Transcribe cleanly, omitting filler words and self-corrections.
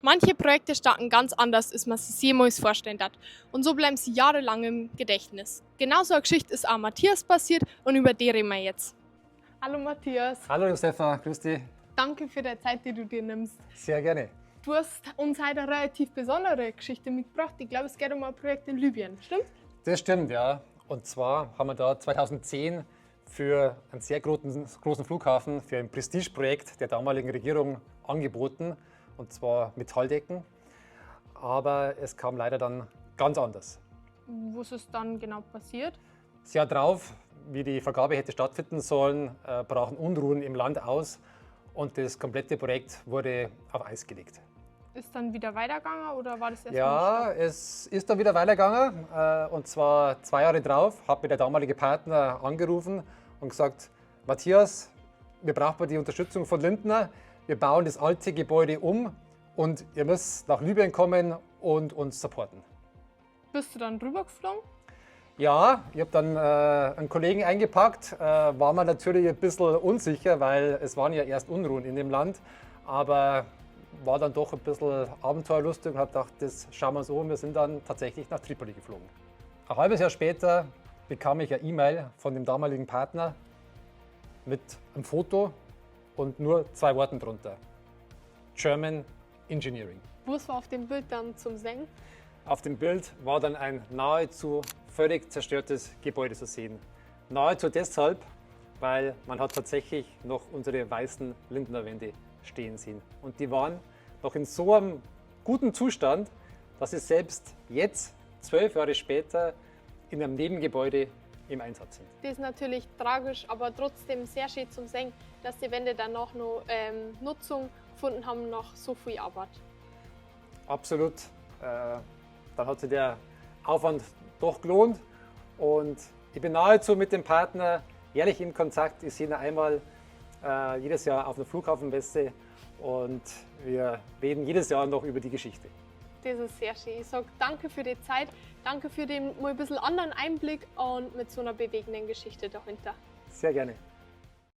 Manche Projekte starten ganz anders, als man sich jemals vorstellen hat. Und so bleiben sie jahrelang im Gedächtnis. Genauso eine Geschichte ist auch Matthias passiert und über die reden wir jetzt. Hallo Matthias. Hallo Josefa, grüß dich. Danke für die Zeit, die du dir nimmst. Sehr gerne. Du hast uns heute eine relativ besondere Geschichte mitgebracht. Ich glaube, es geht um ein Projekt in Libyen, stimmt? Das stimmt, ja. Und zwar haben wir da 2010 für einen sehr großen, großen Flughafen, für ein Prestigeprojekt der damaligen Regierung angeboten, und zwar Metalldecken. Aber es kam leider dann ganz anders. Was ist dann genau passiert? Das Jahr drauf, wie die Vergabe hätte stattfinden sollen, brachen Unruhen im Land aus und das komplette Projekt wurde auf Eis gelegt. Ist dann wieder weitergegangen oder war das erstmal Ja, es ist dann wieder weitergegangen. Und zwar 2 Jahre drauf hat mir der damalige Partner angerufen und gesagt: „Matthias, wir brauchen die Unterstützung von Lindner. Wir bauen das alte Gebäude um und ihr müsst nach Libyen kommen und uns supporten.“ Bist du dann rübergeflogen? Ja, ich habe dann einen Kollegen eingepackt, war mir natürlich ein bisschen unsicher, weil es waren ja erst Unruhen in dem Land, aber war dann doch ein bisschen abenteuerlustig und habe gedacht, das schauen wir uns an. Wir sind dann tatsächlich nach Tripoli geflogen. Ein halbes Jahr später bekam ich eine E-Mail von dem damaligen Partner mit einem Foto und nur zwei Worten drunter: „German Engineering.“ Was war auf dem Bild dann zum Sehen? Auf dem Bild war dann ein nahezu völlig zerstörtes Gebäude zu sehen. Nahezu deshalb, weil man hat tatsächlich noch unsere weißen Lindner-Wände stehen sehen. Und die waren noch in so einem guten Zustand, dass sie selbst jetzt, 12 Jahre später, in einem Nebengebäude im Einsatz sind. Das ist natürlich tragisch, aber trotzdem sehr schön zum Sehen, dass die Wände danach noch Nutzung gefunden haben nach so viel Arbeit. Absolut. Dann hat sich der Aufwand doch gelohnt. Und ich bin nahezu mit dem Partner jährlich in Kontakt. Ich sehe ihn einmal jedes Jahr auf einer Flughafenmesse und wir reden jedes Jahr noch über die Geschichte. Das ist sehr schön. Ich sage danke für die Zeit, danke für den mal ein bisschen anderen Einblick und mit so einer bewegenden Geschichte dahinter. Sehr gerne.